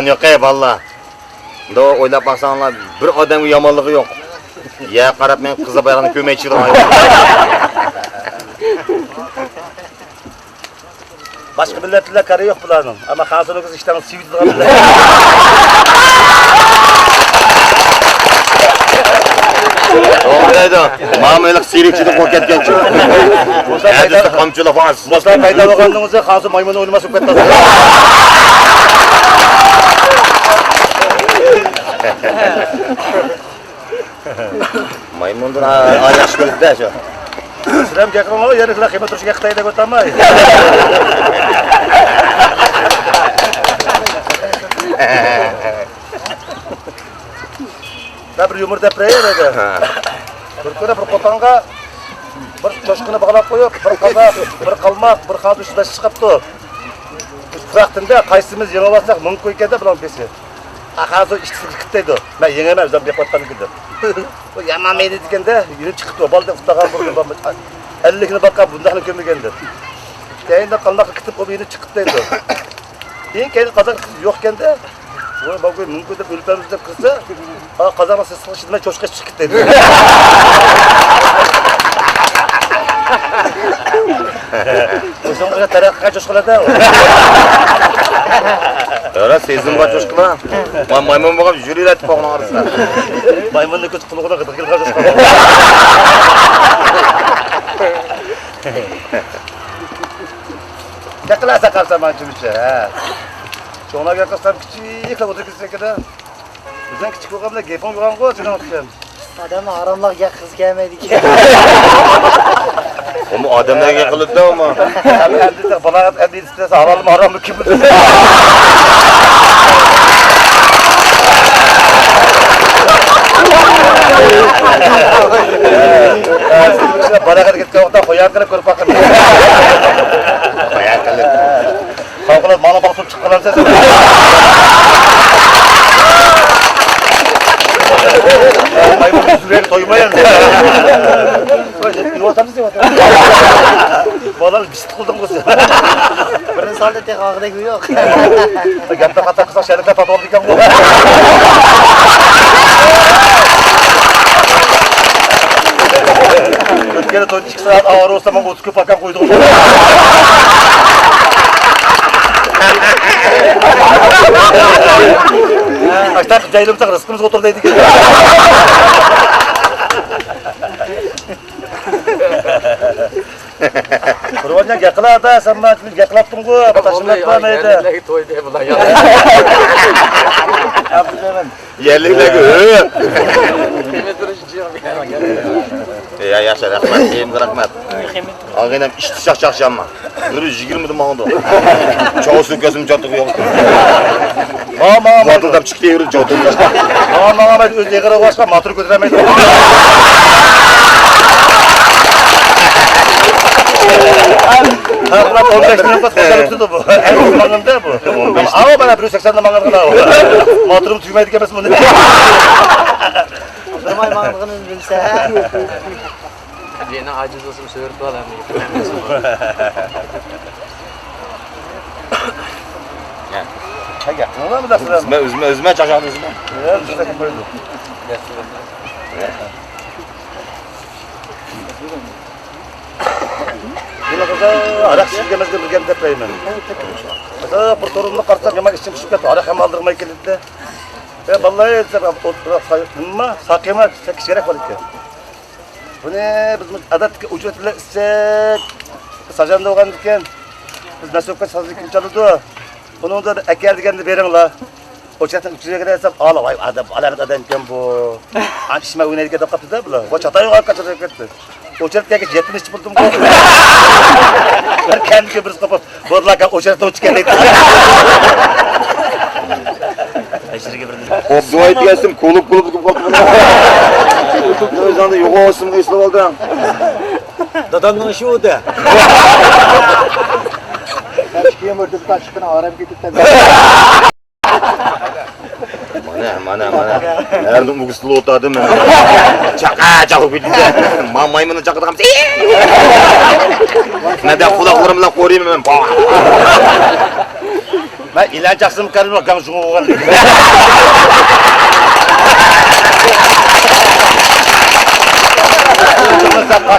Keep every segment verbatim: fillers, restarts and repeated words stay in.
يوق ئەي بالىلار. مۇنداق ئويلاپ باقساڭلار، بىر ئادەمگە يامانلىقى يوق. يەرگە قاراپ مېڭىپ قىزىل بايراقنى كۆرمەي چىقىدىغان. باشقا مىللەت بىلەن كارى يوق بۇلارنىڭ. ئەمما خەنزۇنىڭ كۆزى ئىشتانغا سىۋىتىدىغان مىللەت. توغرا دەيدۇ. ماڭا مېلىق سىرىكچىدىن قورقۇپ كەتكەنچۇ. ھەدىسى قامچىلىق ئاز. بولسا پەيدا بولغاندىڭىزدا خەنزۇ مايمۇننى ئوينىماس بولۇپ كەتتى. مايمۇندىن ئا-، ئا-، ياخشى كۆرىدۇ-دە شۇ. سىلەرمۇ گەپ قىلماڭلار، يەنە سىلەر قىيما تۇرۇشقا خىتاي دەپ ئۆتەلمەي. مەن بىر يۇمۇر دەپ بېرەي ئەمدى. بىر كۈنى بىر قوتانغا بىر چوشقىنى باغلاپ قويۇپ، بىر قازاق، بىر قالماق، بىر خەنزۇ، ئۈچ بەش چىقىپتۇ. پۇراقتىن-دە، قايسىمىز يېڭىپ ئالساق مۇڭكۇ ئىكەن-دە بۇلارنىڭ بېشى. ئا، خەنزۇ ئىشتىسى چىقىپ دەيدۇ. مەن يېڭىمەن، ئۆزۈم بېقىۋاتقان ئىكەن دەپ. بۇ يامان مەينەت ئىكەن-دە، يېنىپ چىقىپتۇ. بالدىر ئۇخلىغان بولدى، ئەللىكنى باققان بۇنداقنى كۆرمىگەندىم. كەينىدىن قالماققا كېتىپ، ئۇ يېنىپ چىقىپ دەيدۇ. كېيىن، كەينىدىن قازاق يوق ئىكەن-دە. ۋاي، بابا، مۇڭكۇ دەپ ئۆلۈپ بەرمىز دەپ كىرسە، ئا، قازاقنىڭ سېسىقىغا چىدىماي چوشقا چىقىپ كېتىدۇ. ئۆزۈڭ بىلەن تەرەققىي قىلغان چوشقىلار-دە. يارا، سېزىمغا چوشقىلار. ما-، مايمۇن بولغان يۈرۈۋېرەتتى پوغنىڭ ئارىسىدا. مايمۇننىڭ كۆزى قۇلىقىدا غىدىق كېلىدىغان چوشقا. گەپ قىلارسەن قارىسام مانا جىمىچە، ھە. چوڭلار گەپ قىلسام كىچىكلا ئولتۇرۇپ كېتىسەن-دە. ئۆزۈڭ كىچىك بولغان بىلەن گېپىڭ يوغانغۇ سېنىڭ ئۈچۈن. ئادەمنىڭ ھاراملارغا گەپ قىلغۇسى كەلمەيدىكەن. ئۇمۇ ئادەملەرگە قىلىدۇ ئۇمۇ. ئەمدى، ئەمدى بالاغەت ئەمدى ئېيتىپ بەرسە ھالالمۇ ھاراممۇ كىم بىلسۇن. بالاغەتكە كەتكەن ۋاقىتتا قوياق قىلىپ كۆرۈپ باققىن. قوياق قىلىپ. خەلقلەر ماڭا باقسۇن چىققىلام سەن. مايمۇن سۈرەيلى تويماي ئەمدى. يۇۋاتامسىز، يۇۋاتامسىز. بالام بىسىت قىلدىڭ بۇ سەن. بىرىنى سالدى تېخى ئاغدەك يوق. گەپنى قاتتىق قىلساق شەرىكلەر تارتىۋالىدىكەن بۇ. ئۆتكەندە تويدا ئىككى سائەت ئاۋارە بولسا ماڭا كۆپ ئاكام قويدۇق. ئاشتاق جايلىمىساق رىزقىمىز ئولتۇر دەيدىكەن. قۇربانجان گەپ قىلادا، سەن ماڭا گەپ قىلاتتىڭغۇ، تاشلىماپلا مەيدە. يەرلىكلەرگە توي دەي بۇلار يا. يەرلىكلەرگە ھۆ. يا، ياخشى، رەھمەت، كېيىنگە رەھمەت. ئاغىنەم ئىشتىساق چاقچاقما. بىر يۈز يىگىرمىدە ماڭىدۇ. چاۋسۇ كۆزۈم چاتىقى يوق. ماڭا، ماڭا، ماڭا. ۋاتىلداپ چىقتى يۈرۈپ چاتىقى. ماڭا، ماڭا، مەن ئۆزى ئېغىر بولغاچقا ماتور كۆتۈرەلمەيدۇ. ھەر بىر ئون بەش مىنۇت قوشۇلۇپ تۇرىدۇ بۇ. ئەمدى ماڭىندا بۇ. ئاۋۇ مانا بىر يۈز سەكسەندە ماڭىدىغان ئاۋۇ. ماتورۇم تۈگىمەيدىكەن ئەمەس بۇنى. ئۇخلىماي ماڭىدىغىنىنى بىلسە. جېنىڭ ئاجىز بولسىمۇ سۆرىتىۋال ئەمدى. ئۆزمە، ئۆزمە، ئۆزمە چاچاقنى ئۆزمە. ھاراق ئىچكەنمىزدىن بىر گەپ دەپ بېرەيمەن. بىر تورۇمنى قارىسام يامان ئىچىم پۇشۇپ كەتتى. ھاراق ھەم ئالدىرماي كېلىدىدە. ئە بالىلار، نېمە، ساقىيما، سەككىز كېرەك بار ئىكەن. بۇنى بىز ئادەتتىكى ئوچرەتلەر ئىچسەك، ساجاندا بولغاندىكىن، بىز مەسئۇلكە سازنى كىم چالىدۇ؟ بۇنىڭدا ئەكەل دېگەندە بېرىڭلار. ئوچرەتنىڭ ئىچىگە كىرسەم، ئالا، ۋاي، ئادەم، ئالامەت ئادەمكەن بۇ. ئان ئىچمە ئوينايدىكەن دەپ قاپتۇ-دە بۇلار. ۋاي، چاتاي يوق، چاتاي كەتتى. ئوچرەتكە يەتمىش بولدۇم. بىر كەمدىكى بىرسى قوپۇپ، بولدىلا ئوچرەتنى ئوچۇپ كەتتى. ئوبدۇۋايت يەسىم، كولۇپ، كولۇپ، كولۇپ قاپتۇ. ئۆزۈڭدە يوق ئوسۇم ئېسىلىپ ئالدىڭ. دادامنىڭ ئىشى ئۇ دە. ئىككى يامۇر دۇكان چىققىنى ئارام كېتىپتە. مانا، مانا، مانا. ھەرنى ئۇگىستىل ئوتادىم. چاقا، چاقا كېتىدۇ. ما-، مايمۇننى چاقىدىغان. مەن دە قۇلاقلىرىم بىلەن قورۇيمەن. ھە، ئىلان چاقسىمۇ كارىم يوق، گاڭ شۇڭغا بولغان.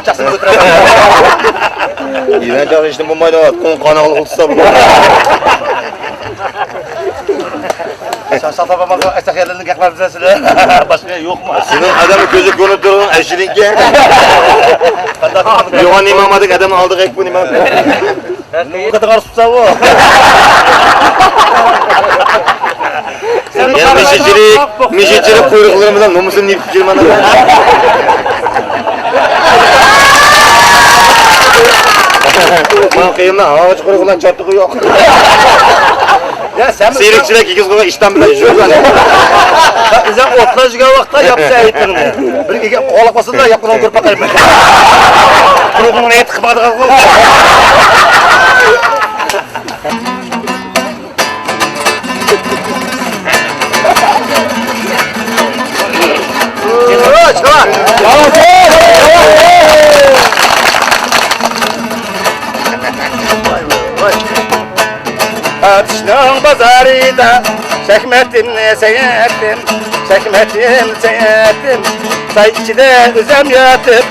چاقسىمۇ كۆتۈرەمەن. ئىلان چاقسا ھېچنېمە بولمايدۇ، قوڭ قاناغلىق ئولتۇرسا بولىدۇ. شاشا تاپامازغا ئەسەخيەرلەرنى گەپ قىلىپ بىلەسىلەر. باشقا يوقمۇ؟ سېنىڭ ئادەمنى كۆزى كۆرۈنۈپ تۇرغان ئەشىلىككە. يوغان ئىمامادەك ئادەمنى ئالدىغا ئەكىپ نېمە؟ قىدىغان سۇپسا بۇ. يەنە مىشىچىلىك، مىشىچىلىك قۇيرۇقلىرى بىلەن نومۇسۇمنى يېپىپ كېلىمەن. ماڭا قىيىنلا، ھاۋاچى قۇرۇق بىلەن چاتىقى يوق. يا، سەن سېرىقچىلار كىگىز قويغان ئىشتان بىلەن يۈرىدۇ. ئۆزۈڭ ئوتلاپ يۈرگەن ۋاقىتتا ياپسا ئېيتىڭنى. بىر ئىگە قوغلاپ قالسىلا، ياپقىنىڭ كۆرۈپ باقايمەن. قۇرۇقۇڭنى ئېيتىپ قىلمادىغان. ئاتۇشنىڭ بازارىدا چەكمەتتىم سەيەتتىم، چەكمەتتىم سەيەتتىم. ساي ئىچىدە ئۆزۈم ياتىپ،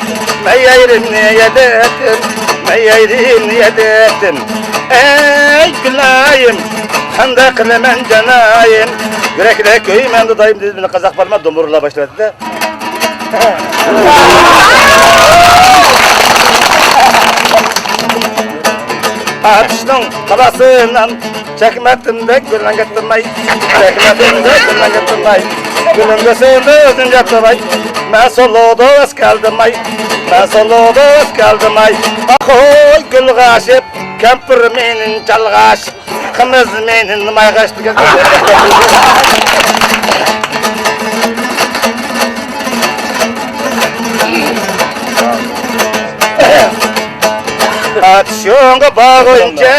مەيەيرىمنى يەدەتتىم، مەيەيرىمنى يەدەتتىم. ئەي گۈلايىم، قانداق قىلىمەن جانايىم؟ يۈرەكلەر كۆيىمەن دۇدايىم دېدى. مېنى قازاق بارما دومۇرلا باشلىۋەتتى. ئاتۇشنىڭ قالاسىنىڭ چەكمەتتىم بەك گۈللەڭگەتتىماي، چەكمەتتىم بەك گۈللەڭگەتتىماي. گۈلۈڭگە سېنى ئۆزۈم ياتتىماي. مەن سولۇدا ئۆسكەلدىماي، مەن سولۇدا ئۆسكەلدىماي. ئاخوي گۈلغا ئاشىپ، كەمپىر مېنىڭ چالغاش. قىمىز مېنى نېمايغاچ دېگەن. ئاتۇشۇڭغا بارغۇچە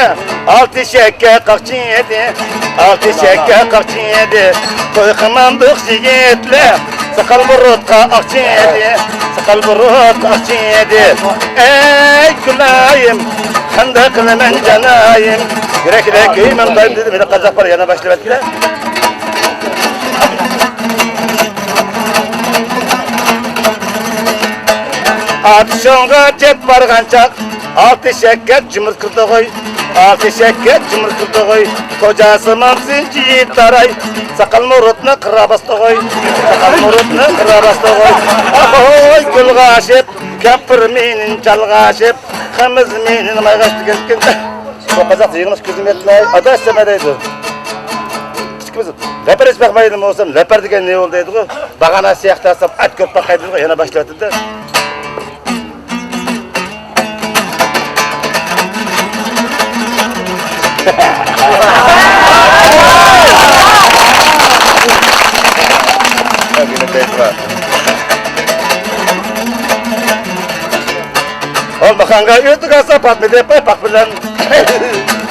ئالتە شەككە قاقچى ئىدى، ئالتە شەككە قاقچى ئىدى. توي قىلمامدۇق يىگىتلەر، ساقال بۇرۇتقا ئاقچى ئىدى، ساقال بۇرۇتقا ئاقچى ئىدى. ئەي گۈلايىم، قانداق قىلىمەن جانايىم؟ يۈرەكلەر كۆيمەن دايىم دېدى. مېنى قازاقلار يەنە باشلىۋەتتى. ئاتۇشۇڭغا جەپ بارغانچاق، ئالتە شەككە جىمىر كىردىغۇي، ئالتە شەككە جىمىر كىردىغۇي. كوجاسى مامسىنچى يىتاراي، ساقال مۇرۇتنى قىرا باستىغۇي، ساقال مۇرۇتنى قىرا باستىغۇي. ئاخوي گۈلغا ئاشىپ، كەمپىر مېنى چالغا ئاشىپ، قىمىز مېنى نېمايغاچ دېگەنكىن. بۇ قازاق يىغىنىش كۆزۈم يەتمەي، ئاتا ئىستەمە دەيدۇ. ئىككىمىز لەپەر ئېچىپ باقمايدۇ بولسام، لەپەر دېگەن نېمە بولدى دەيدىغۇ. باغانا سىياق تارتسام، ئەت كۆرۈپ باقاي دەيدىغۇ، يەنە باشلىۋەتتى. ئالمىخانغا ئۆتۈك ئالسا پاتمىدى پايپاق بىلەن.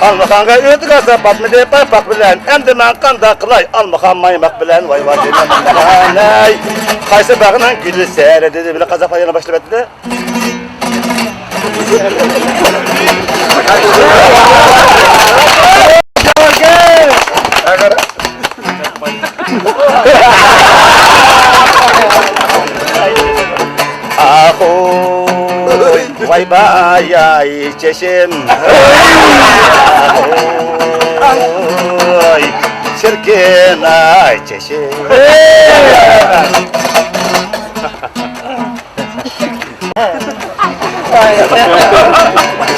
ئالمىخانغا ئۆتۈك ئالسا پاتمىدى پايپاق بىلەن. ئەمدى مەن قانداق قىلاي ئالمىخان مايماق بىلەن؟ ۋاي ۋاي دېمەمدىكەن ئەي. قايسى باغنىڭ گۈلى سەرى دېدى. بىلە قازاقلار يەنە باشلىۋەتتى. ئاخۇي ۋاي باياي چېشىم، ئاخۇي شىركىناي چېشىم.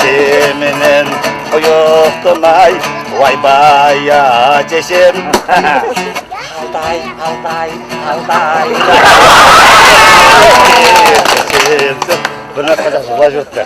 چىمىنىڭ قويۇقتىماي، ۋاي بايا چېشىم. ئالتاي، ئالتاي، ئالتاي. بۇنى قازاق يۇرتتا.